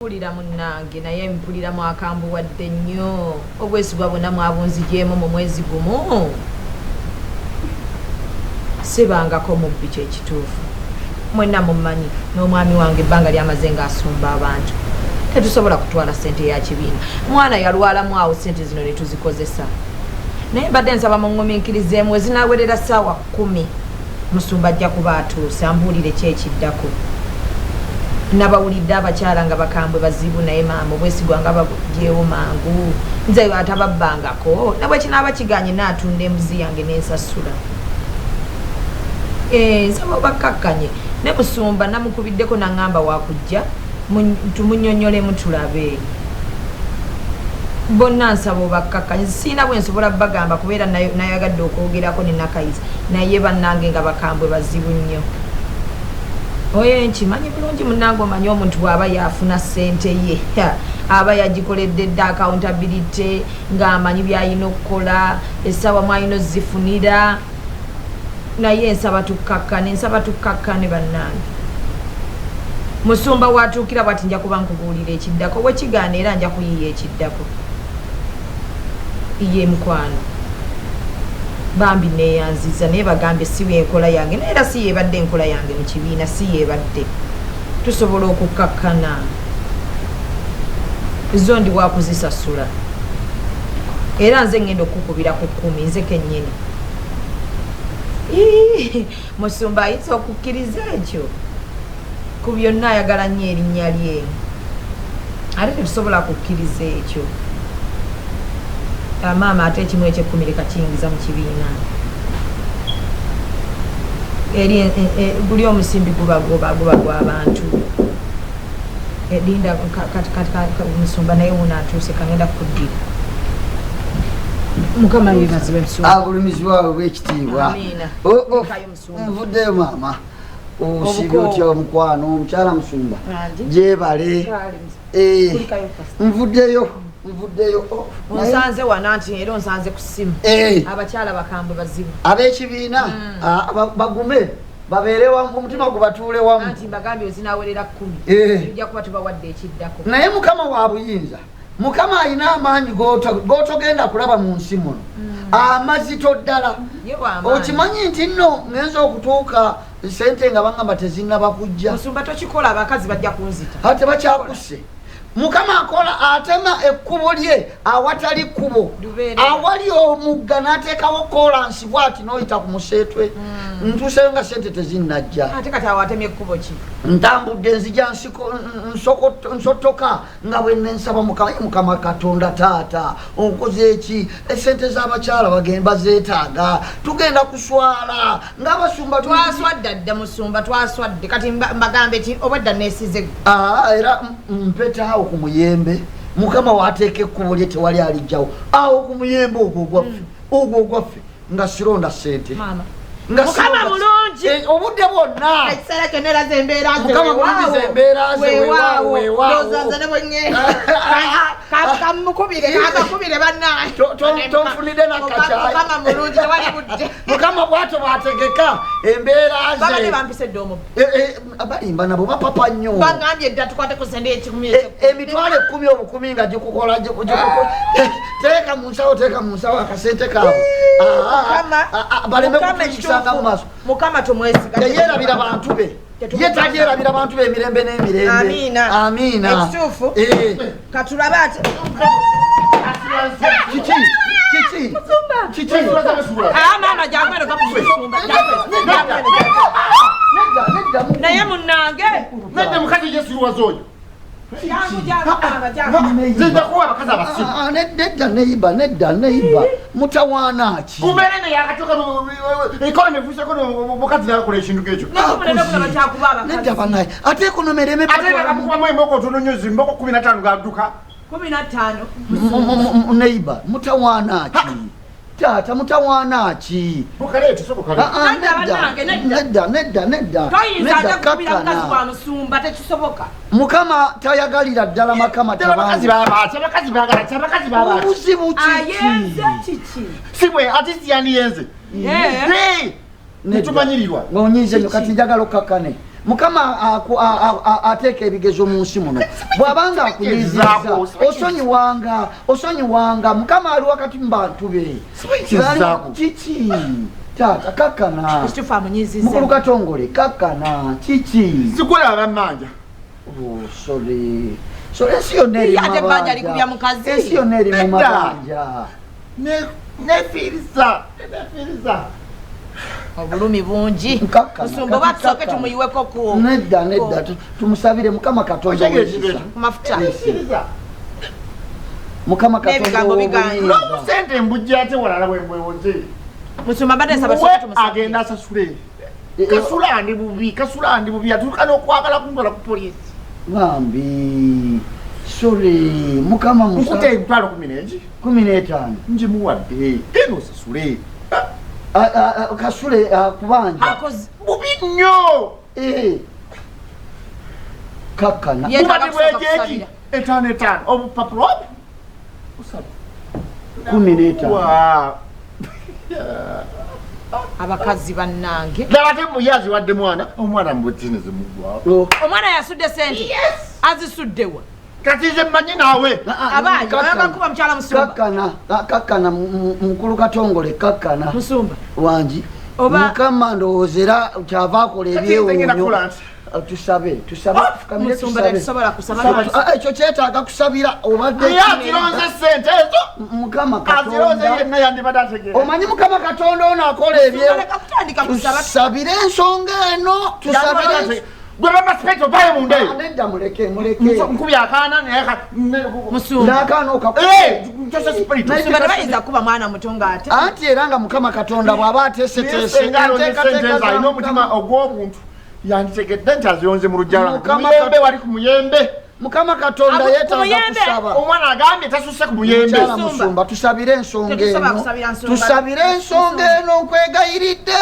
Mpulira munnange naye mpulira mwakambuwadde nnyo. Obwesigwa bwonna mwabunzigyemu mu mwezi gumu. Sibangako mubbi kye kituufu. Mwenna mummanyi n'omwami wange ebbanga ly'amaze ng'asumba abantu. Tetusobola kutwala ssente ya kibiina. Mwana yalwalamu awo ssente zino ne tuzikozesa. Naye mbadde nsaba muŋŋumiikirizeemu we zinaawerera ssaawa 10 Musumba ajja kuba atuuse ambuulire ki ekiddako. Nabawulidde abakyala nga bakambwe bazibu naye maama obwesigwa nga babugyewo mangu. Nze atababbangako ne bwe kinaaba kigaanye naatunda embuzi yange ne nsasula. Eh, nsaba obakkakkanye. Ne Musumba namukubiddeko n'aŋŋamba waakujja tumunyonyolemu tulabe. Bonna nsaba obakkakkanye. Sirina bwe nsobola bagamba kuba era nayagadde okwogerako ne Nakayiza naye bannange nga bakambwe bazibu nnyo. Oye nkimanyi bulungi munnange, omanyi omuntu bw'aba yafuna ssente ye aba yagikoledde dda accountability ng'amanyi by'alina okukola, essaawa mw'alina ozifunira. Naye nsaba tukkakkane, nsaba tukkakkane bannange. Musumba w'atuukira bw'ati nja kuba nkubuulira ekiddako, bwe kigaana era nja kuyiiya ekiddako. Ye mukwano bambi neeyanzizza naye bagambye si enkola yange naye era si yeebadde enkola yange mu kibiina, si yeebadde. Tusobola okukkakkana, zo ndi wakuzisasula era nze ngenda okukubira ku 10 nze kennyini. Musumba ayinza okukkiriza ekyo? Ku byonna ayagala nnyo erinnya lye, ate tetusobola kukkiriza ekyo. Maama ate ekimu ekyekkumi leka kiyingiza mu kibiina eri guli omusimbi guba guba guba gw'abantu. Linda musumba naye wuno atuuse, kangenda kukuddira. Mukama yeebazibwe musumba. Agulumizibwa obwekitiibwa. Amiina. Oh, oh. Kulikayo musumba. Nvuddeyo maama. Osiibye Obuko. otya omukwano omukyala musumba? Angi. Gyebale. Kale, musumba. Eh, Kulikayo pastor. nvuddeyo nvuddeyo. Oh, naye- Onsanze wano anti era onsanze ku ssimu. Abakyala bakambwe bazibu. Ab'ekibiina bagume babeere wamu, omutima gubatuule wamu. Anti mbagambye ozinawerera 10. Tujja kuba tubawadde ekiddako. Naye Mukama wa buyinza, Mukama alina amaanyi g'otogenda kulaba mu nsi muno. Amazito ddala. Ye wa maanyi. Okimanyi nti nno ngenza okutuuka sente nga bangamba tezinnaba kujja. Musumba tokikola, abakazi bajja kunzita. Ate bakyakusse. Mukama akola, atema ekkubo lye awatali kkubo. Lubeerera. Awali omugga n'ateekawo koolansi bw'ati n'oyita ku museetwe. Ntuuseyo nga sente tezinnajja. Ate kati awo atemye ekkubo ki? Ntambudde nzija nsottoka nga bwe nsaba Mukama, ye Mukama Katonda taata onkoze eki? Esente z'abakyala bazeetaaga, tugenda kuswala ng'abasumba Twaswadde dda musumba, twaswadde. Kati mbagambe ki obwedda neesize gwe? Era mpeta awo ku muyembe, Mukama w'ateeka ekkubo lye tewali alijjawo. Awo ku muyembe ogwo ogwaffe, ogwo ogwaffe nga sironda ssente. Maama. Nga Mukama sironda mulungi. Obudde bwonna. Ekiseera kyonna era ze mbeera ze Mukama mulungi ze mbeera ze, weewaawo, weewaawo. Ndowooza nze ne bwe ŋŋenda. Kamukubire, kakakubire bannange. Tonfunidde na kacaayi. Mukama mulungi, tewali budde. Mukama bw'atyo bw'ategeka embeera ze. Babadde bampise dda omubbi. Balimba nabo bapapa nnyo. Bagambye dda tukwate ku ssente y'ekikumi ekyo. Emitwalo 10 obukumi nga gikukola, gikukola. Teeka mu nsawo, teeka mu nsawo akasente kaabwe. Mukama, Baleme Mukama kutuyisanga mu maaso. Mukama tumwesiga. Teyeerabira bantu be. Ye talyerabira bantu be emirembe n'emirembe. Amiina. Amiina. Ekituufu. Katulabe ate. Kiki? Kiki? Musumba. Kiki? Maama, jangu eno, gakusumba. Jangu eno. Jangu eno. Nedda, nedda, nedda. Naye munnange. Nedda, mukazi yesiruwaza oyo. Jangu, jangu, maama, jangu. Nze kuwa abakazi abasiru. Nedda, neiba, nedda, neiba. Mutawaana ki? Kumbeera eno yakatuuka, economy efuuseko mukazi n'akola ekintu ekyo. Naye muleme kulaba kyakuba abakazi. Nedda bannaye. Ate economy ereme Ate bakamukubamu emboko otono nnyo, zimboko 15 ng'adduka. 15. Neiba, mutawaana ki? Taata, mutawaana ki? Bukaleete, so bukaleete. Nedda, bannange, nedda. Nedda, nedda, nedda. Toyinza Nedda, ate kukubira kakkana. mukazi wa musumba, tekisoboka. Mukama tayagalira ddala Makama Ddala abakazi tabangu. babaaki, abakazi baagala ki, abakazi babaaki? Obuzibu kiki? Ayenze kiki? Si bwe, ate si yandiyenze. Eh. Hey! Nedda. Netumanyirirwa. Ng'onyiize nnyo, kati njagala okkakkane. Mukama ateeka ebigezo mu nsi muno. Bw'abanga akunyiizizza, osonyiwanga, osonyiwanga. Mukama ali wakati mu bantu be. Sibakizaako. Kiki? Taata, kakkana. Ekituufu amunyiizizza. Mukulu Katongole, kakkana. Kiki? Sikulaba bammanja. Oh, sorry. So ensi yonna eri Ye mu ate ebbanja mabanja. likubya mukazi. Ensi yonna eri mu Nedda. mabanja. Nefiiriza, nefiiriza. Obulumi bungi. Nkakkana, Musumba, oba kati tusooke kakkana. tumuyiweko ku Nedda, nedda, tumusabire Mukama Katonda Okyegera w'ekisa. ekintu ekyo? ku mafuta. Nefiiriza. Mukama Katonda N'ebigambo bigaana. ow'obuyinza. N'obusente mbujja ate walala bwe mbwewoze. Musumba, mbadde nsaba We tusooke tumusabire. agenda asasule. Kasula ndi bubi, kasula ndi bubi, atuuka n'okwagala kuntwala ku poliisi. Bambi, sorry, Mukama musa. Nkutte emitwalo 10 n'egi. 15. Ngimuwadde, genda osasule. Kasule kubanja. Akoze Bubi nnyo. Eh. Kakkana. Yeetaaga Bubadde kusooka bwegyeki kusabira. etaano etaano obupapula obwo busatu. 15. Wa. Abakazi bannange. Laba ate ye aziwadde mwana, omwana mbutini zimuggwawo. Oh. Omwana yasudde sente, azisuddewa? Kati nze mmanyi naawe. Abaanyi oyagakuba mukyala Musumba. Kakkana, kakkana, mukulu Katongole, kakkana. Musumba. Wangi. Oba- Mukama ndowooza era kyava akola Kati nze ngenda ebyewuunyo. kukola nti. Tusabe, tusabe, tufukamire. Musumba, Tusabe. tetusobola kusaba. Ekyo kyetaaga kusabira obadde. Ye azironze sente ezo. Mukama Azironze Katonda. yenna yandibadde ategeera. Omanyi Mukama Katonda ono akola ebye. Musumba, leka kutandika kusaba. Tusabire ensonga eno, tusabire. Yandibadde gwe baba sipeti ovayo munda eyo. Nedda, muleke, muleke. Nkubye akaana naye Musumba. N'akaana okaku. Eh, nkyose spirit. Naye Musumba, tebayinza kuba mwana muto ng'ate. Anti era nga Mukama Katonda bw'aba ateeseteese Senga alonze enteekateeka sente ezo za alina omutima Mukama. ogw'obuntu yanditegedde nti azironze mu luggya lwange. Ku Mukama muyembe wali ku muyembe. Mukama Katonda Ku yeetaaga muyembe. kusaba. Omwana agambye tasuse ku muyembe. Mukyala Musumba. Musumba, tusabire ensonga Tetusobola eno. kusabira nsonga. Tusabire ensonga eno, nkwegayiridde.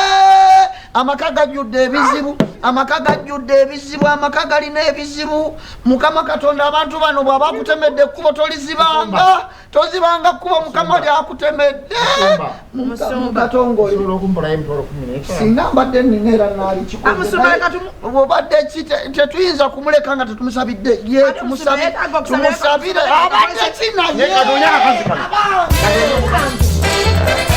Amaka gajjudde ebizibu, amaka gajjudde ebizibu, amaka galina ebizibu. Mukama Katonda, abantu bano bw'aba akutemedde ekkubo, tolizibanga, tozibanga kkubo Mukama lyakutemedde. Musumba. Musumba. Katongole. Osobola okumpolayo emitwalo 15? Singa mbadde nina era Musumba, leka tumu- naalikikoze. Bwobadde ki tetuyinza kumuleka nga tetumusabidde ye. Ate Musumba, yeetaaga okusabira. Tumusabire abadde ki Naye naye. katonya akazi kano. Abange.